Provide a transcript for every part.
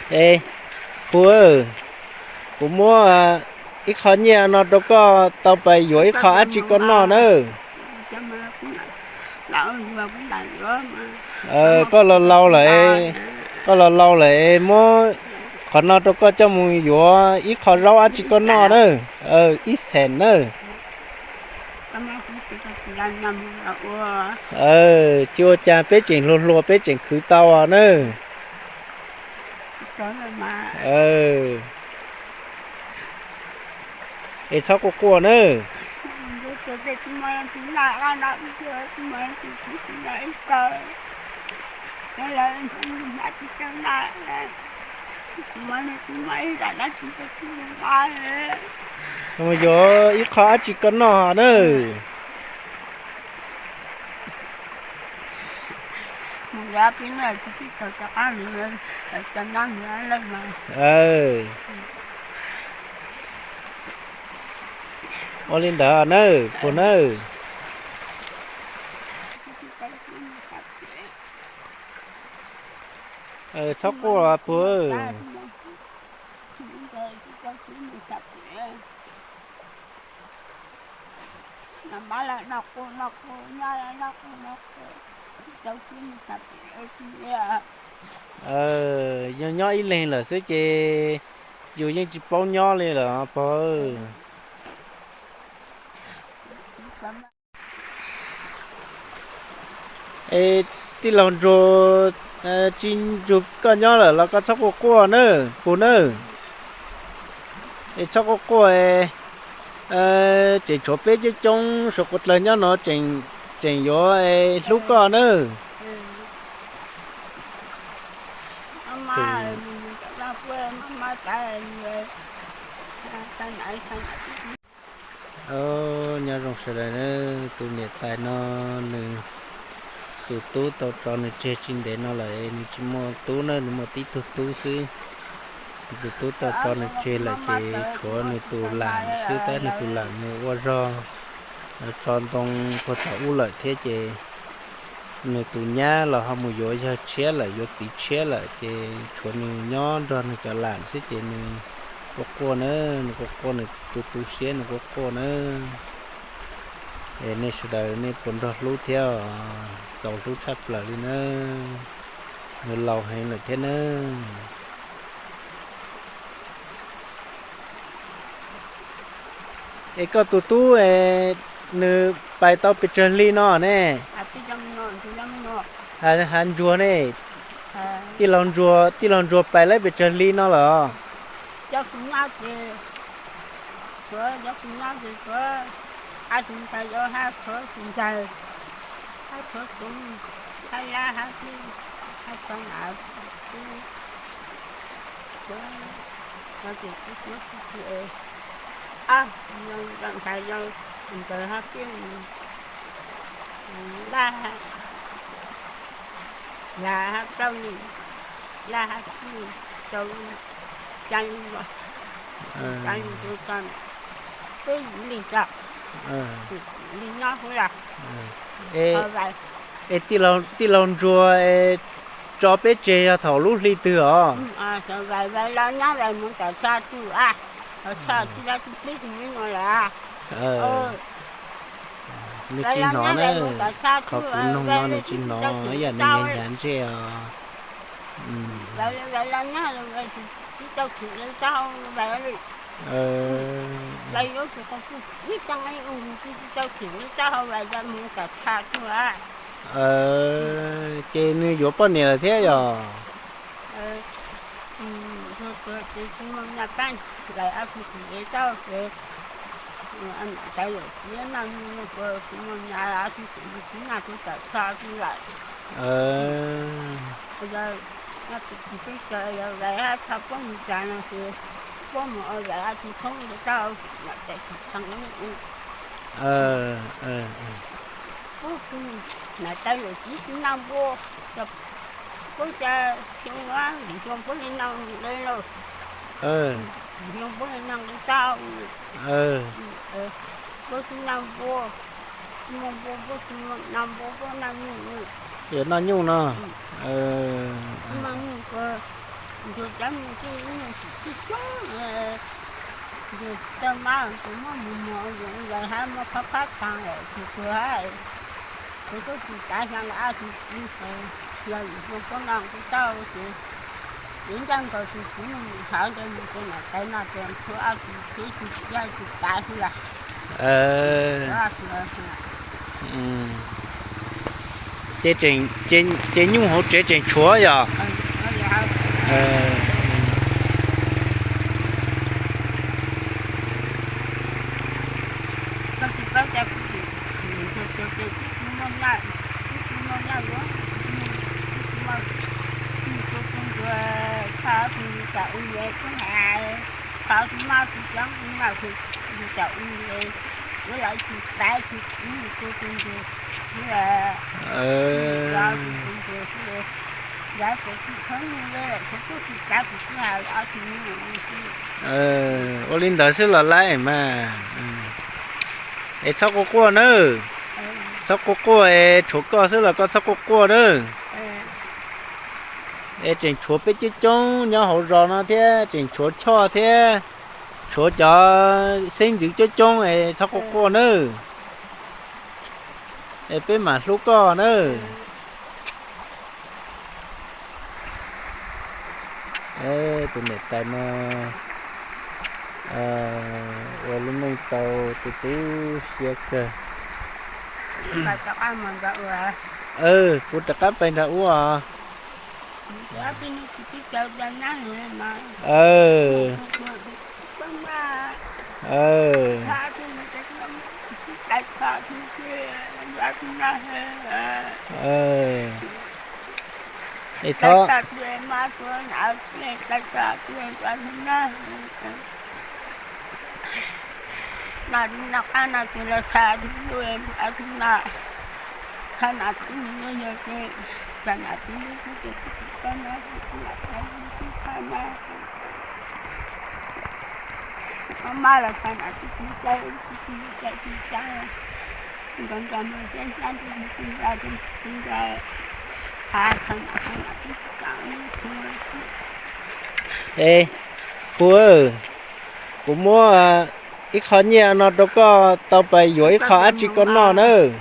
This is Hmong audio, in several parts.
Es, Phu, kuv muab ib qho nyiaj no rau koj tau pais yuav ib qho dab tsi koj noj nawb. Koj los laus lawm, koj los laus lawm, muab qhov no rau koj coj mus yuav ib qho zaub dab tsi koj noj nawb. Ib xees nawb. Tsis ua cas, peb tseem hluas hluas peb tseem khwv tau nawb. Es txhob quaj quaj nawb. Mus yuav ib qho dab tsi koj noj nawb. Ua li ntawd nawb, Phu nawb. Txhob quaj, Phu. Yog nyob ib leeg lawm xwb ces yus yeej tsis paub nyob li lawm, Phu. Es tij laug Ntsuag, tsis nrug koj nyob lawm los koj txhob quaj quaj nawb, Phu nawb. Es txhob quaj quaj, tseem tshuav peb coob coob suav quav dlawg nyob no tseem yuav hlub koj nawb. Nyob zoo sawv daws, tus niam tais no nws tus tub tau tso nws tseg tsis ntev no lawm, nws tsis muaj tub na, nws muaj tib tug tub xwb. Nws tus tub tau tso nws tseg lawm ces tshuav nws tus lam xwb, tab nws tus lam mus ua zog tso ntoo puag thaum ub lawm thiab ces nws tus nyab los ho mus yuav yawg tshiab lawm, yuav txiv tshiab lawm ces tshuav nws nyob nrog nws cov lam xwb ces nws quaj quaj na, nws quaj quaj, nws tu tu siab, nws quaj quaj na. Es nej sawv daws nej puas nrog hlub thiab? Txaus hlub tshaj plaws li na, nws laus heev lawm thiab na. Es koj tus tub nws pais tau pes tsawg hli no ne? Hav Ntsuag ne, tij laug Ntsuag pais lawm pes tsawg hli no lawm? Es tij laug Ntsuag tso peb tseg yog thaum lub hli twg os? Nws tsis hnov na, qhov kuv noog no nws tsis hnov, ib yam nws nyav ntsej os. Ces nws yuav poj niam lawm thiab yog? Yuav noj nyuj no. Ntuag cov me tij ib nyuag tsis txij coob, ntuag tau mab tus muab mus muag ntawd hab muab phab phab taag lawm tug tuag hab, kuv tub tsis kav xyov lawv ob tug txiv, yog yus zoo koob no kuv tau ces, kuv ncaaj nkaus tug txiv mus hauv ntawd mus tus nam tais no ces tug ob tug txiv tsis yog tsis kav xwb las. Ces nyuj hauv tsev tseem tshuav yog? Ua li ntawd xwb los laib mas. Es txhob quaj quaj nawb. Txhob quaj quaj es tshuav koj xwb los koj txhob quaj quaj nawb. Es tseem tshuav peb coob coob nyob hauv zos no thiab, tseem tshuav Choj thiab, tshuav cov xeeb ntxwv coob coob es txhob quaj quaj nawb. Es peb mam hlub koj nawb. Tus niam tais no ua lub neej tau tu tu siab kawg. Kuv rov qab pais nrog ua. Es txhob Es, puag, kuv muab ib qho nyiaj no rau koj tau pais yuav ib qho dab tsi koj noj nawb.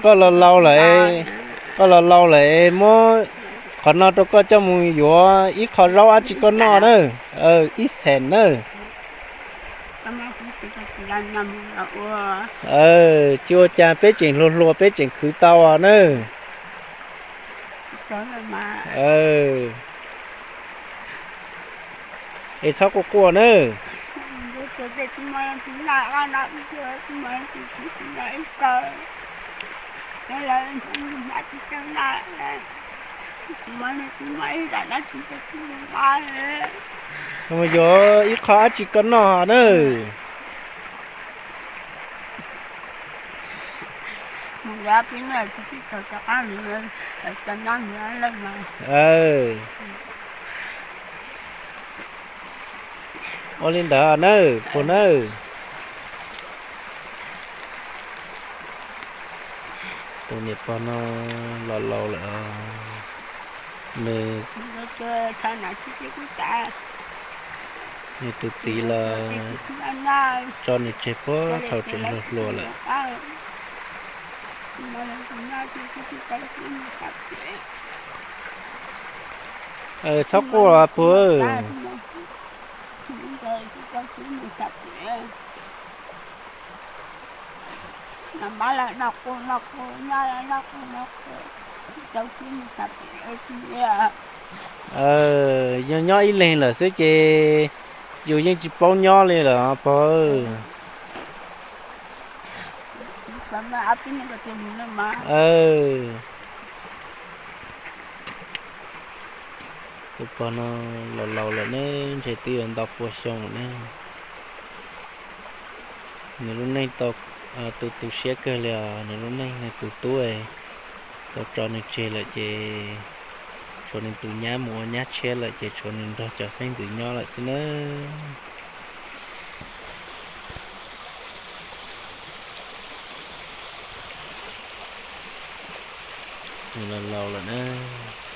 Koj laus laus lawm, koj laus laus lawm, muab qhov no rau koj coj mus yuav ib qho zaub dab tsi koj noj nawb, ib xees nawb. Tsis ua cas, peb tseem hluas hluas peb tseem khwv tau nawb. Es txhob quaj quaj nawb. Mus yuav ib qho dab tsi koj noj nawb. Ua li ntawd nawb puag nawb. Tus niam pog no los laus lawm, nws, nws tus txiv los tso nws tseg puag thaum tseem hluas hluas lawm. Txhob quaj puag. Yog nyob ib leeg lawm xwb ces yus yeej tsis paub nyob li lawm pog. Tus pog no los laus lawm ne, ntshe twb yuav ntau pua xyoo lawm ne. Nws lub neej tau tu tu siab kawg li os, nws lub neej nws tus tub tau tso nws tseg lawm ces tshuav nws tus nyab mus ua nyab tshiab lawm ces tshuav nws nrog cov xeeb ntxwv nyob lawm xwb nawb. Nws laus laus lawm nawb.